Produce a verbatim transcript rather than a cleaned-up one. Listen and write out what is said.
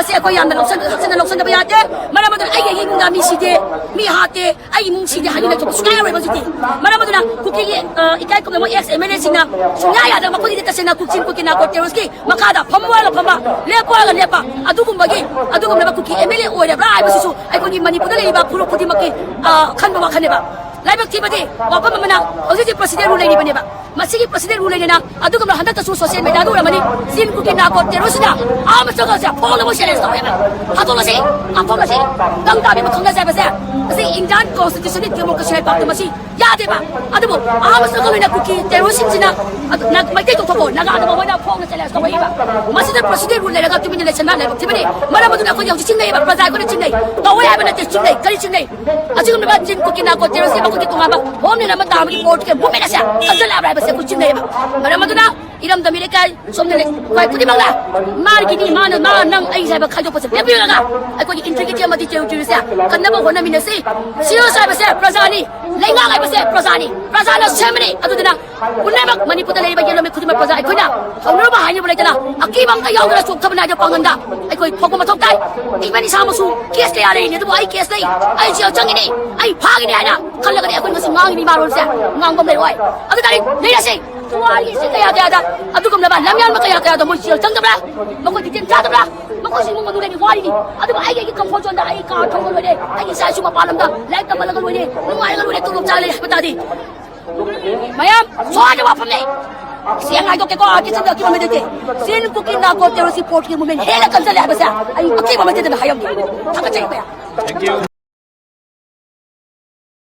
ꯁꯦ ꯑꯩꯈꯣꯏ ꯌꯥꯝꯅ ꯂꯧꯁꯟ-, ꯍꯛꯆꯟꯅ ꯂꯧꯁꯟꯗꯕ ꯌꯥꯗꯦ꯫ ꯃꯔꯝ ꯑꯗꯨꯅ ꯑꯩꯒꯤ ꯏꯃꯨꯡꯗ ꯃꯤ ꯁꯤꯗꯦ, ꯃꯤ ꯍꯥꯠꯇꯦ, ꯑꯩ ꯏꯃꯨꯡ ꯁꯤꯗꯦ ꯍꯥꯏꯗꯨꯅ ꯂꯩꯊꯣꯛꯄ ꯁꯨꯡꯌꯥ ꯌꯥꯔꯣꯏꯕ ꯍꯧꯖꯤꯛꯇꯤ꯫ ꯃꯔꯝ ꯑꯗꯨꯅ ꯀꯨꯀꯤꯒꯤ, ꯑ, ꯏꯀꯥꯏ ꯈꯨꯝꯅꯕ ꯑꯦꯛꯁ ꯑꯦꯝ ꯑꯦꯜ ꯑꯦꯁꯤꯡꯅ ꯁꯨꯡꯌꯥ ꯌꯥꯗꯅ ꯃꯈꯣꯏꯒꯤꯗꯤ ꯇꯁꯦꯡꯅ ꯀꯨꯀꯤ ꯆꯤꯟ ꯀꯨꯀꯤ ꯅꯥꯔꯀꯣ ꯇꯦꯔꯣꯔꯤꯁꯀꯤ ꯃꯈꯥꯗ ꯐꯝꯕ ꯑꯣꯏꯔꯒ ꯐꯝꯕ, ꯂꯦꯞꯄ ꯑꯣꯏꯔꯒ ꯂꯦꯞꯄ, ꯑꯗꯨꯒꯨꯝꯕꯒꯤ, ꯑꯗꯨꯒꯨꯝꯂꯕ ꯀꯨꯀꯤ ꯑꯦꯝ ꯑꯦꯜ ꯑꯦ ꯑꯣꯏꯔꯕ꯭ꯔꯥ ꯍꯥꯏꯕꯁꯤꯁꯨ ꯑꯩꯈꯣꯏꯒꯤ ꯃꯅꯤꯄꯨꯔꯗ ꯂꯩꯔꯤꯕ ꯐꯨꯔꯨꯞ ꯈꯨꯗꯤꯡꯃꯛꯀꯤ, ꯑ, ꯈꯟꯕ ꯋꯥꯈꯜꯅꯦꯕ꯫ ꯂꯥꯏꯕꯛ ꯊꯤꯕꯗꯤ ꯋꯥꯐꯝ ꯑꯃꯅ ꯍꯧꯖꯤꯛ ꯍꯧꯖꯤꯛ ꯄ꯭ꯔꯁꯤꯗꯦꯟ ꯔꯨꯜ ꯂꯩꯔꯤꯕꯅꯦꯕ꯫ ꯃꯁꯤꯒꯤ ꯄ꯭ꯔꯁꯤꯗꯦꯟ ꯔꯨꯜ ꯂꯩꯅꯅ ꯑꯗꯨꯒꯨꯝꯅ ꯍꯟꯗꯛꯇꯁꯨ ꯁꯣꯁꯤꯌꯦꯜ ꯃꯦꯗꯤꯌꯥꯗ ꯎꯔꯝꯃꯅꯤ, ꯆꯤꯟ ꯀꯨꯀꯤ ꯅꯥꯔꯀꯣ ꯇꯦꯔꯣꯔꯤꯁꯇ ꯑꯥꯔꯝꯁ ꯁ꯭ꯇꯔꯒꯜꯁꯦ ꯐꯣꯡꯅꯕ ꯆꯦꯂꯦꯟꯖ ꯇꯧꯋꯦꯕ꯫ ꯊꯥꯗꯣꯛꯂꯁꯤ, ꯀꯥꯞꯊꯣꯛꯂꯁꯤ, ꯇꯪ ꯇꯥꯕꯤ ꯑꯃ ꯈꯪꯅꯖꯕꯁꯦ꯫ ꯃꯁꯤ ꯏꯟꯗꯤꯌꯥꯟ ꯀꯣꯟꯁꯇꯤꯇ꯭ꯌꯨꯁꯟꯒꯤ ꯗꯦꯃꯣꯀ꯭ꯔꯦꯁꯤ ꯍꯥꯏꯕ ꯄꯣꯠꯇꯣ ꯃꯁꯤ ꯌꯥꯗꯦꯕ꯫ ꯑꯗꯨꯕꯨ ꯑꯥꯔꯝꯁ ꯁ꯭ꯇꯔꯒꯜ ꯑꯣꯏꯅ ꯀꯨꯀꯤ ꯇꯦꯔꯣꯔꯤꯁꯁꯤꯡꯁꯤꯅ ꯑꯗꯨ ꯅ-, ꯃꯩꯇꯩ ꯇꯧꯊꯣꯛꯄ ꯅꯥꯒꯥꯗ ꯃꯈꯣꯏꯅ ꯐꯣꯡꯅ ꯆꯦꯂꯦꯟꯖ ꯇꯧꯔꯛꯏꯕ꯫ ꯃꯁꯤꯗ ꯄ꯭ꯔꯁꯤꯗꯦꯟ ꯔꯨꯜ ꯂꯩꯔꯒ ꯇꯨꯃꯤꯟꯅ ꯂꯩꯁꯟꯕ ꯂꯥꯏꯕꯛ ꯊꯤꯕꯅꯤ꯫ ꯃꯔꯝ ꯑꯗꯨꯅ ꯑꯩꯈꯣꯏ ꯍꯧꯖꯤꯛ ꯆꯤꯡꯅꯩꯕ, ꯄ꯭ꯔꯖꯥ ꯑꯩꯈꯣꯏꯅ ꯆꯤꯡꯅꯩ꯫ ꯇꯧꯋꯦ ꯍꯥꯏꯕ ꯅꯠꯇꯦ, ꯆꯤꯡꯅꯩ꯫ ꯀꯔꯤ ꯆꯤꯡꯅꯩ? ꯑꯁꯤꯒꯨꯝꯂꯕ ꯆꯤꯟ ꯀꯨꯀꯤ ꯅꯥꯔꯀꯣ ꯇꯦꯔꯣꯔꯤꯁꯀꯤ ꯃꯈꯣꯏꯒꯤ ꯇꯣꯉꯥꯟꯕ ꯍꯣꯝꯂꯦꯟ ꯑꯃ ꯇꯥꯕꯒꯤ ꯄꯣꯂꯤꯇꯤꯀꯦꯜ ꯃꯨꯚꯃꯦꯟ ꯑꯁꯦ ꯀꯟꯖꯜꯂꯛꯑꯕ꯭ꯔꯥ ꯍꯥꯏꯕꯁꯦ ꯑꯩꯈꯣꯏ ꯆꯤꯡꯅꯩꯌꯦꯕ꯫ ꯃꯔꯝ ꯑꯗꯨꯅ ꯏꯔꯝꯗꯝ ꯏꯔꯩꯀꯥꯏ ꯁꯣꯝꯗ ꯂꯩ, ꯑꯩꯈꯣꯏ ꯈꯨꯗꯤꯡꯃꯛꯅ ꯃꯥꯒꯤꯅꯤ, ꯃꯥꯅ, ꯃꯥ, ꯅꯪ, ꯑꯩ ꯍꯥꯏꯕ ꯈꯥꯏꯗꯣꯛꯄꯁꯦ ꯂꯦꯞꯄꯤꯔꯒ ꯑꯩꯈꯣꯏꯒꯤ ꯏꯟꯇꯤꯒ꯭ꯔꯤꯇꯤ ꯑꯃꯗꯤ ꯇꯦꯔꯤꯇꯣꯔꯤꯁꯦ ꯀꯟꯅꯕ ꯍꯣꯠꯅꯃꯤꯟꯅꯁꯤ꯫ ꯁꯤꯑꯣꯁ ꯍꯥꯏꯕꯁꯦ ꯄ꯭ꯔꯖꯥꯅꯤ, ꯂꯩꯉꯥꯛ ꯍꯥꯏꯕꯁꯦ ꯄ꯭ꯔꯖꯥꯅꯤ, ꯄ꯭ꯔꯖꯥꯅ ꯁꯦꯝꯕꯅꯤ꯫ ꯑꯗꯨꯗꯨꯅ ꯄꯨꯝꯅꯃꯛ ꯃꯅꯤꯄꯨꯔꯗ ꯂꯩꯔꯤꯕ ꯌꯦꯜꯂꯣꯃꯤ ꯈꯨꯗꯤꯡꯃꯛ ꯄ꯭ꯔꯖꯥ ꯑꯩꯈꯣꯏꯅ ꯍꯧꯅꯔꯨꯕ ꯍꯥꯏꯅꯕ ꯂꯩꯇꯅ ꯑꯀꯤꯕ ꯑꯃꯠꯇ ꯌꯥꯎꯗꯅ ꯆꯣꯛꯊꯕ ꯅꯥꯏꯗꯕ ꯄꯥꯡꯒꯜꯗ ꯑꯩꯈꯣꯏ ꯊꯣꯛꯄ ꯃꯊꯧ ꯇꯥꯏ꯫ ꯏꯕꯟ ꯏꯁꯥꯃꯛꯁꯨ ꯀꯦꯁ ꯀꯌꯥ ꯂꯩꯔꯤꯅꯤ, ꯑꯗꯨꯕꯨ ꯑꯩ ꯀꯦꯁ ꯂꯩ, ꯑꯩ ꯖꯦꯜ ꯆꯪꯒꯅꯤ, ꯑꯩ ꯐꯥꯒꯅꯤ ꯍꯥꯏꯅ ꯈꯜꯂꯒꯗꯤ ꯑꯩꯈꯣꯏ ꯉꯁꯤ ꯉꯥꯡꯉꯤꯕ ꯏꯃꯥꯂꯣꯟꯁꯦ ꯉꯥꯡꯐꯝ ꯂꯩꯔꯣꯏ꯫ ꯑꯗꯨ ꯇꯥꯔꯗꯤ ꯂꯩꯔꯁꯤ꯫ ꯄꯨꯋꯥꯔꯤꯁꯤ ꯀꯌꯥ ꯀꯌꯥꯗ ꯑꯗꯨꯒꯨꯝꯂꯕ ꯂꯝꯌꯥꯟꯕ ꯀꯌꯥ ꯀꯌꯥꯗ ꯃꯣꯏ ꯖꯦꯜ ꯆꯪꯗꯕ꯭ꯔꯥ? ꯃꯈꯣꯏ ꯗꯤꯇꯦꯟ ꯆꯥꯗꯕ꯭ꯔꯥ? ꯃꯈꯣꯏꯁꯤ ꯏꯃꯨꯡ ꯃꯅꯨꯡꯗꯒꯤ ꯋꯥꯔꯤꯅꯤ꯫ ꯑꯗꯨꯕꯨ ꯑꯩꯒꯤ ꯑꯩꯒꯤ ꯀꯝꯐꯣꯔꯠ ꯖꯣꯟꯗ ꯑꯩ ꯀꯥ ꯊꯧꯕ ꯂꯣꯏꯔꯦ, ꯑꯩꯒꯤ ꯏꯆꯥ ꯏꯁꯨ ꯃꯄꯥꯟ ꯂꯝꯗ ꯂꯥꯏꯔꯤꯛ ꯇꯝꯍꯜꯂꯒ ꯂꯣꯏꯔꯦ, ꯅꯨꯡꯉꯥꯏꯔꯒ ꯂꯣꯏꯔꯦ, ꯇꯣꯂꯣꯞ ꯆꯥꯔ ꯂꯩ ꯍꯥꯏꯕ ꯇꯥꯔꯗꯤ ꯃꯌꯥꯝ ꯁꯣꯏꯗ ꯋꯥꯐꯝꯅꯦ꯫ ꯁꯦꯡꯅ ꯍꯥꯏꯗꯣꯛꯀꯦꯀꯣ, ꯑꯥꯔ ꯀꯦ ꯁꯟꯗ ꯑꯀꯤꯕ ꯑꯃ ꯂꯩꯇꯦ꯫ ꯆꯤꯟ ꯀꯨꯀꯤ ꯅꯥꯔꯀꯣ ꯇꯦꯔꯣꯔꯤꯁꯀꯤ ꯄꯣꯠꯀꯤ ꯃꯨꯚꯃꯦꯟ ꯍꯦꯟꯅ ꯀꯟꯖꯜꯂꯦ ꯍꯥꯏꯕꯁꯦ ꯑꯩ ꯑꯀꯤꯕ ꯑꯃ ꯂꯩꯇꯅ ꯍꯥꯏꯔꯝꯒꯦ꯫ ꯊꯥꯒꯠꯆꯔꯤ ꯃꯌꯥꯝ꯫